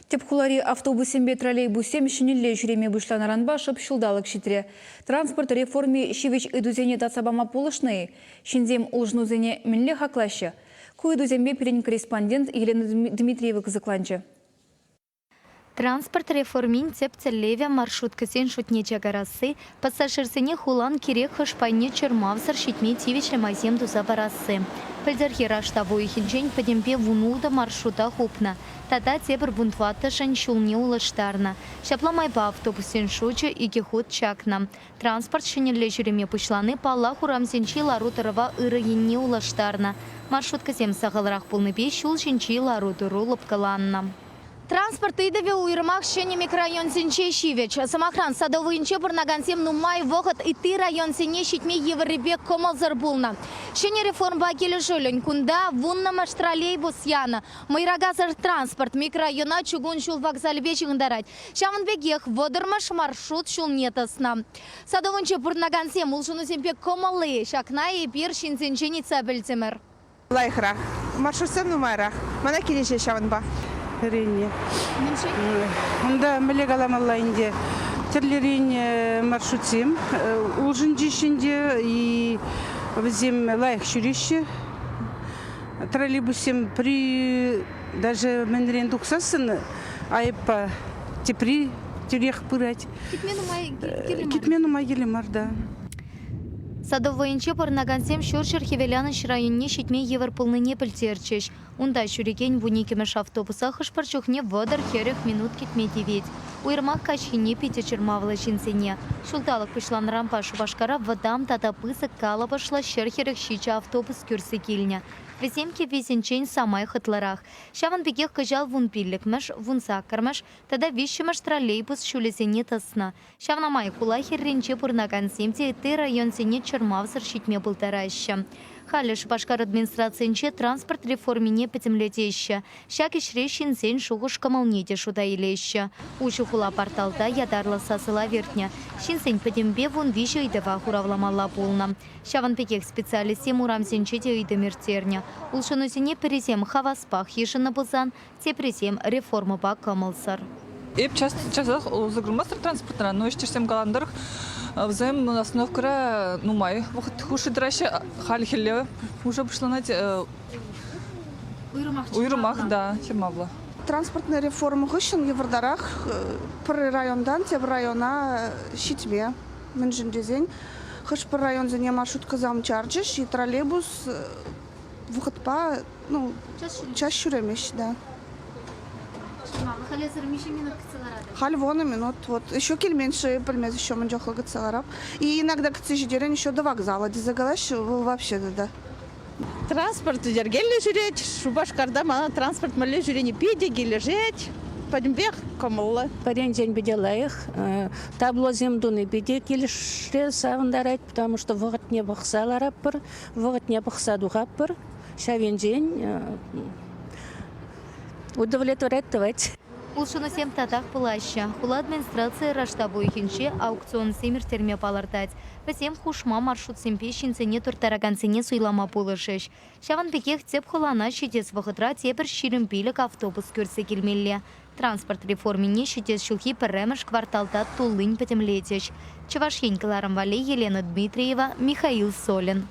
Тӗп хулари автобуссемпе троллейбуссем ҫӗнӗлле ҫӳреме пуҫланӑранпа шӑп ҫулталӑк ҫитрӗ. Транспорт реформи ҫивӗч ыйтусене татса пама пулӑшнӑ-и? Ҫынсем улшӑнусене мӗнле хаклаҫҫӗ? Ку ыйтусемпе пирӗн корреспондент Елена Дмитриева кӑсӑкланчӗ. Транспорт реформин тӗп тӗллевӗ маршруткӑсен шутне чакарасси, пассажирсене хулан кирек хӑш пайне чӑрмавсӑр ҫитме тивӗҫлӗ майсем туса парасси. Пӗлтӗрхи раштав уйӑхӗнчен пӗтӗмпе вунултӑ маршрута хупнӑ тата тепӗр вунтӑваттӑшӗн ҫулне улӑштарнӑ. Ҫапла майпа автобуссен шучӗ икӗ хут чакнӑ. Транспорт ҫӗнӗлле ҫӳреме пуҫлани, паллах, урамсенчи лару-тӑрӑва ырӑ енне улӑштарнӑ. Маршруткӑсем сахалрах пулнипе ҫул ҫинчи лару-тӑру лӑпкӑланнӑ. Транспорт ыйтӑвӗ уйрӑмах ҫӗнӗ микрорайонсенче ҫивӗч. Сӑмахран, Садовыйӗнче пурӑнакансем нумай вӑхӑт ытти районсене ҫитме йывӑррипе кӑмӑлсӑр пулнӑ. Ҫӗнӗ реформӑпа килӗшӳллӗн кунта вуннӑмӗш троллейбус янӑ. Мӑйракасӑр транспорт микрорайона чукун ҫул вокзалӗпе ҫыхӑнтарать. Ҫавӑн пекех вӑтӑрмӗш маршрут ҫулне тӑснӑ. Садовынче пурӑнакансем улшӑнусемпе кӑмӑллӑ-и? Ҫакна эпир ҫынсенчен ыйтса пӗлтӗмӗр. Лайӑхрах. Маршрутсем нумайрах. Мана килӗшет ҫавӑнпа. Вӗреннӗ. Унта мӗнле каламалла ӗнтӗ, тӗрлӗрен маршрутсем улшӑнчӗҫ ӗнтӗ, и вӗсем лайӑх ҫӳреҫҫӗ. Троллейбуссем пӗри даже мӗнрен тухсассӑн айӑппа тепри тӳрех пырать. Кӗтме нумай кирлӗ мар. Кӗтме нумай кирлӗ мар, да. Садовӑйӗнче пурӑнакансем Ҫурҫӗр Хӗвеланӑҫ районне ҫитме йывӑр пулнине пӗлтерчӗҫ. Унта ҫӳрекен вуниккӗмӗш автобуса хӑш-пӗр чухне 30-40 минут кӗтме тивет. Уйрӑмах каҫхине питӗ чӑрмавлӑ ҫынсене. Ҫулталӑк пуҫланнӑранпа Шупашкара вӑтам тата пысӑк калӑпӑшлӑ 147 автобус кӳрсе килнӗ. Вӗсем киввисенчен самай хӑтлӑрах. Ҫавӑн пекех кӑҫал вунпиллӗкмӗш, вунсаккӑрмӗш тата виҫҫӗмӗш троллейбус ҫулӗсене тӑснӑ. Ҫавна май хула хӗрринче пурӑнакансем те ытти районсене чӑрмавсӑр ҫитме пултараҫҫӗ. Халӗ Шупашкар администрацийӗнче транспорт реформине пӗтӗмлетеҫҫӗ. Ҫак ӗҫре ҫынсен шухӑш-кӑмӑлне те шута илеҫҫӗ. Уҫӑ хула порталта ятарлӑ сасӑлав иртнӗ. Ҫынсен пӗтӗмпе 13 ыйтӑва хуравламалла пулнӑ. Ҫавӑн пекех специалистсем урамсенче те ыйтӑм ирттернӗ. Улшӑнусене пӗрисем хаваспах йышӑннӑ пулсан, теприсем реформӑпа кӑмӑлсӑр. Эп часах усӑ курмастӑп транспортра, но ӗҫтешсем каланӑ тӑрӑх, вӗсем остановкӑра нумай вӑхӑт хушши тӑраҫҫӗ. Халь хӗлле уже пуҫланать. Уйрӑмах Уйрӑмах, да, чӑрмавлӑ. Транспортная реформа хыҫҫӑн йывӑртарах пӗр районтан тепӗр района ҫитме. Мӗншӗн тесен хӑш-пӗр районсене маршруткӑсем чарчӗҫ, и троллейбус вӑхӑтпа ну, час ҫӳремест, да. Халӗ миҫе минут кӗтсе ларатӑр? Халь вунӑ минут. Вот еще килмен-ши, пӗлмес еще мӗн чухлӗ кӗтсе ларап. И иногда кӗтсе ҫитерен еще до вокзала тесе калаҫҫӗ, вӑл вообще да. Транспорт йӗркеллӗ ҫӳрет. Шупашкарта мана транспорт мӗнле ҫӳрени питӗ килӗшет. Пӗтӗмпех кӑмӑллӑ. Пӗринчен питӗ лайӑх. Таблосем туни питӗ килӗшре савӑнтарать, потому что вӑхӑтне пӑхса ларатпӑр, вӑхӑтне пӑхса тухатпӑр. Ҫав енчен удовлетворять тӑвать. Улшӑнусем татах пулаҫҫӗ. Хула администрацийӗ раштав уйӑхӗнче аукционсем ирттерме палӑртать. Вӗсем хушма маршрутсемпе ҫынсене турттаракансене суйлама пулӑшӗҫ. Ҫавӑн пекех тӗп хулана ҫитес вӑхӑтра тепӗр 25 автобус кӳрсе килмелле. Транспорт реформине ҫитес ҫулхи пӗрремӗш кварталта туллин пӗтӗмлетӗҫ. Чӑваш Ен кӑларӑм валли Елена Дмитриева, Михаил Солин.